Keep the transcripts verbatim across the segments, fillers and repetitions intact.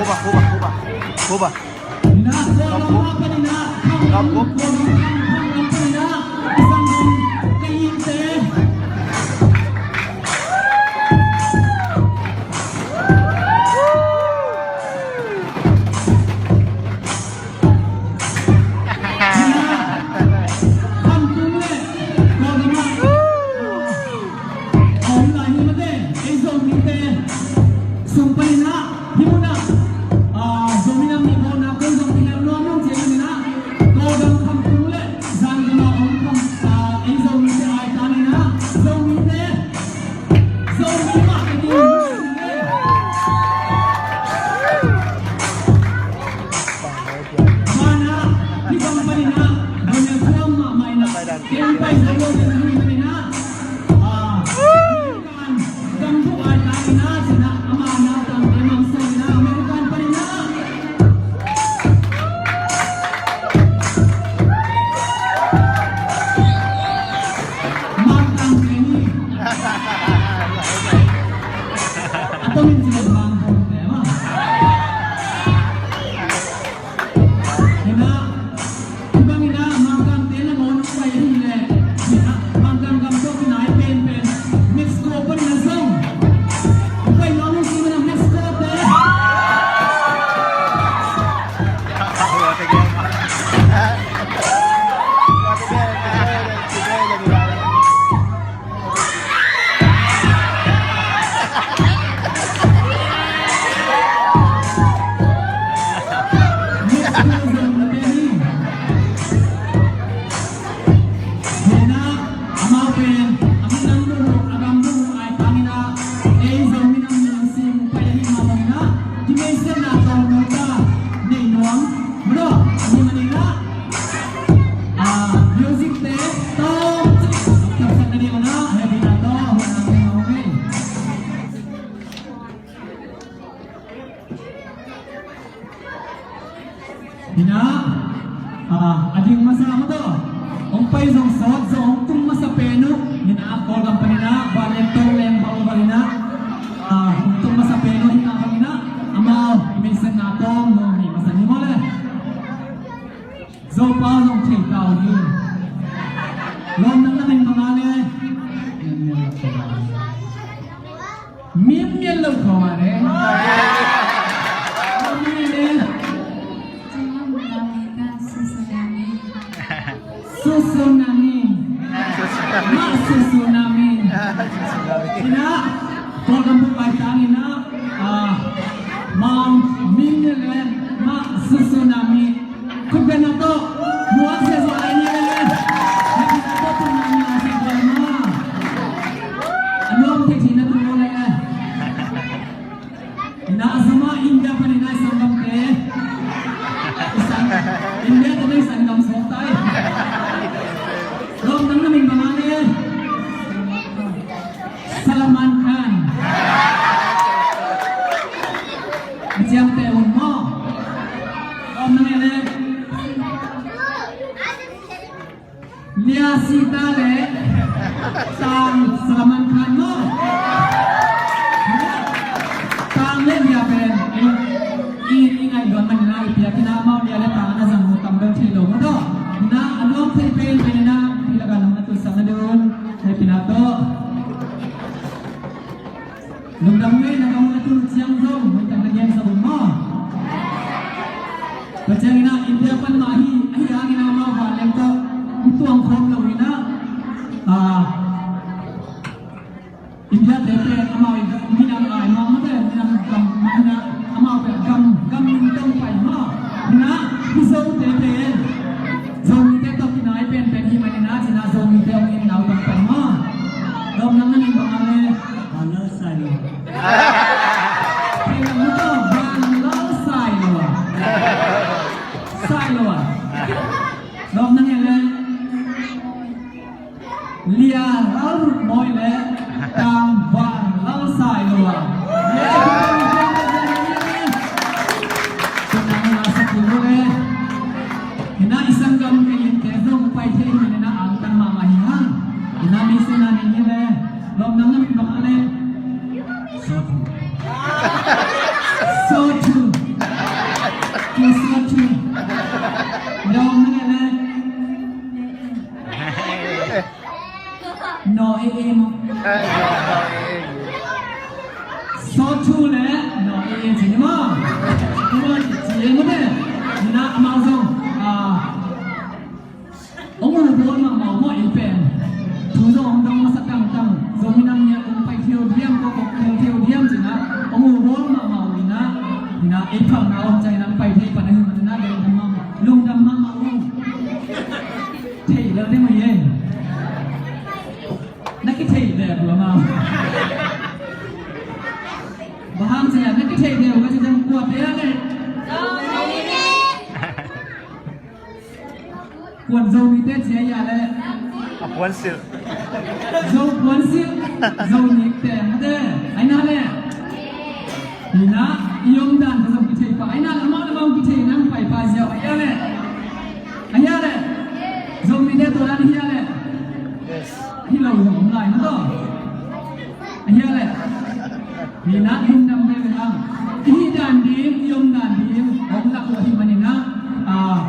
Kuba, kuba, kuba. Sung panin ah, hih mun ah, ah, Zomi Nam Ni Bawlna kong zong kilem nuam nuam ciang in ah, Kawlgam Khamtung le zan gam a om kham, ah, ei Zomite ai tangin ah, Zomite, Zomi mah ka ding. Banah, hih bang panin ah, Zomi thuam mahmah in ah, kei pai zo lo ding hih panin ah, ah, American gam bup ai tangin ah, cin ah, ama nautangte mang sawm in ah, American panin ah. Mangkangte ni. A tomin ci lo Mangkangte mah. Ina, hih bang ina, Mangkangte na ngawn hong pai hi leh. Ina, Mangkang gam tawh kinai penpen. Mexico panin a zong. Pai ngawn hong ci mana Mexico te. Ah, music te tawm cik a piaksak nading a na, happy na tawh hun a teng a hong ei. Ina, ah, a ding masa mah tawh hong pai zong sawt zong hong tung masa pen uh. Ina, Kawlgam panin ah vanleng tawngleng bang uh bang ina, ah, hong tung masa pen uh. Ina bang ina, amau i meisenna tawm nong nei masa ni maw le. Zopau zong thei kau hi. Lawm nang na min bang a le. Mim mian lo kau a le. Lawm nang a le. Susunami. Mak Susunami. Ina, Kawlgam bup ai tangin ah, ah, Mang Mim le Mak Susunami. Khut beng na tawh, muak sia zuah lai ni le. Happy na tawh, tung na ni a sia zuah ma. A nuam thei thei na tung lo le. Ina a zama India panin a i sanggamte. I sang, India te i sanggam suak tai. Lawm nang na min bang a le. Salman Khan. A ciamteh un maw. Lawm nang a le. Lia Sita le Tang Salman Khan maw. Tang le Lia pen i, i, i ngaih luat man ina i piak ina amau Lia le Tang na zang mu tam bel thei lo maw tawh. Ina a nuam thei pen pen ina i lak a nong na tusak na ding un. Hei pina tawh. Lungdam ngei na ka muh a tu ciang zong, lungdam na gen sa bun maw. Tua ciang ina India pan mah hi, ahi hang ina amau vanleng tawh hong tuang khawm lo ina. Ah, India te pen amau i minam ai maw, amau pen minam gam mah ina, amau pen gam, gam min tawh pai maw. Ina, Mizo te pen Zomite tawh kinai penpen hi man ina, cina Zomite hong in nau tawh pai maw. Lawm nang na min bang a le. Bang Lal Sailo. Pen a mu tawh Bang Lal Sailo a. Sailo a. Lawm nang a le. Lia Lal Ruk Mawi le Tang Bang Lal Sailo a. Ina i sanggam ka inn te zong pai thei hi ina angtang mahmah hi hang. Ina mi sena ni ni le. Lawm nang na min bang a le. Sawthu. Sawthu. Ni maw? Ni maw, ci, ci, ni maw te? Ni na amau zong, ah, hong uh bawl mahmah uh maw ei pen. Thu zong hong dong masa tangtang. Zomi Nam Ni ah kong pai thei uh diam, kong kok thei uh diam ci na. Hong uh bawl mahmah uh ni na. Ni na ei phalna om ciangin hong pai thei pan ahi man na, lungdam mahmah. Lungdam mahmah uh. Thei lel ding uh ei. Na kithei ve bua maw. Bang hang ci a na kithei ve bua ci zong kua te a le. Kuan Zomite ci a ia le. A puan silh. Zo puan silh. Zo nik teng te. Ai na le. Hi na i omdan ka zong kithei pa. Ai na le amau le amau kithei nang pai pa ziau. Ai a le. Ai a le. Zomite tua dan hi a le. Yes. Hi lo zong om lai na to. Ahi a le. Hi na lungdam veve hang. I hih dan ding, i om dan ding, om lak uh ahi manin ah, ah,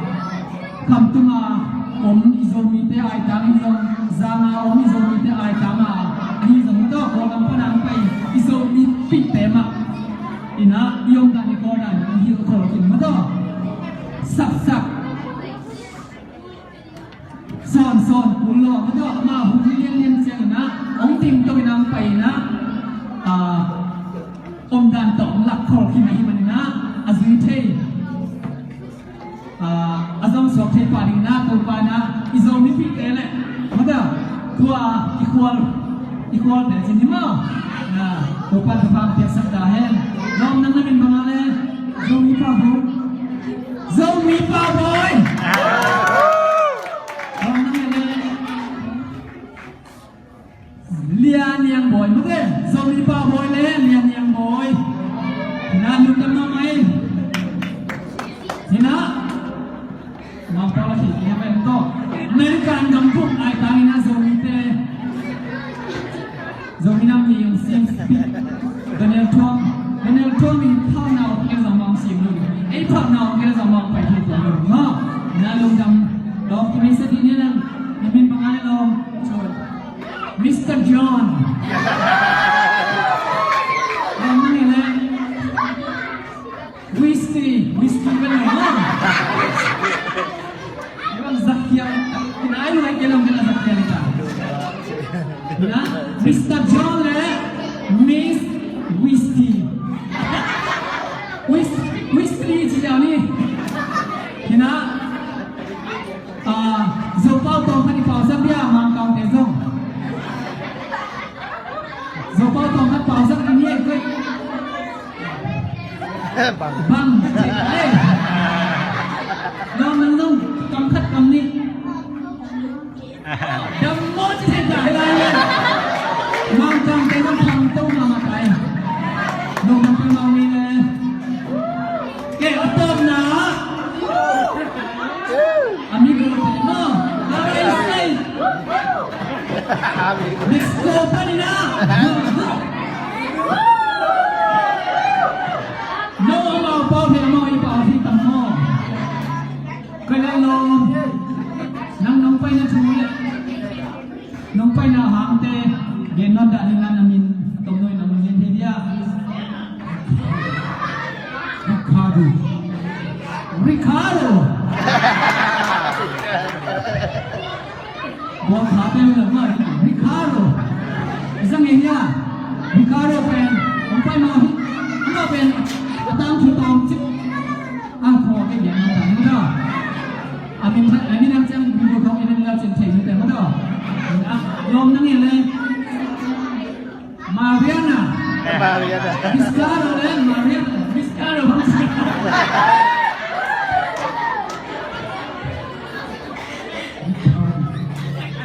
Khamtung a om i Zomite aitang, i zong Zanga om i Zomite aitang a, ahi zong maw tawh, Kawlgam pan a hong pai i Zomipihte mah. Hi na i om dan i kawl dan ding, i hilh khol khin maw tawh. Sapsap. Sawn, sawn, kul lo, maw tawh, amah hun hi lianlian ciangin ah, hong ting to in ah hong pai in ah, ah, omdan tawh hong lak khol khin ahih manin ah, a zui thei, ah, a zong suak thei pah dingin ah, Topa in ah, i Zomipihte le, maw tawh, tua, i khual, i khualte cin hi maw? Ah, Topa in thupha piaksak ta hen. Lawm nang na min bang a le, Zomi Pau Bawi. Zomi Pau Bawi. Lawm nang na min le, Lia Niang Bawi, maw te. Zomi Pau Bawi le Lia Niang Bawi. Na lungdam mahmah ei. Hi na. Mangpau la khit liam en tawh. American gam bup aitang in ah Zomite. Zomi Nam Ni hong sim speak. Donald Trump. Donald Trump in phalna hong kile zong mah hong sim lo. Ei phalna hong kile zong mah hong pai thei tua lo. Maw. Na lungdam. Lawm ki message in ah na min bang a le lawm. Mister John. Lawm na min le. Whisky, whisky ka nei maw. Kei bang zakhial. Kei na ai lu ai kei lam kei na zakhial ita. Kei na Mister John le Miss Whisky. Whis-, whisky ci ziau ni. Kei na, ah, Zopau tawng khat i pausak dia, Mangkangte zong. Zopau tawng khat pausak ni ei koi. Bang. Bang. Eh. Lawm nang zong kam khat kam nih. Dam maw ci thei ta hi lai le. Mangkangte zong khang to mahmah ta hi. Lungdam peuhmah ung ei le. Kei a tawpna. Amigo te maw. Mexico panin ah. No amau pau thei, amau i pau thei tam maw. Kei le lawm. Nang nong paina thu le nong paina hangte gen nawn dah ning, na min tomno in nong gen thei dia. Ricardo. Ricardo. Bawlkha pen lo mah, Ricardo. Zang e hia. Ricardo pen hong pai mah hi. Amah pen a tangthu tawm cik. A thaw kei gen mah ta hi mah ta. A min, a min a ciang video khawng en in la cin thei hi te mah ta. A lawm nang en le. Mariana. Mariana. Vizcarra le Mariana. Vizcarra.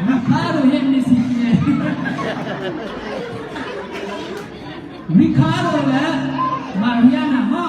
Ricardo, ye mi si ye. Ricardo le Mariana, ha.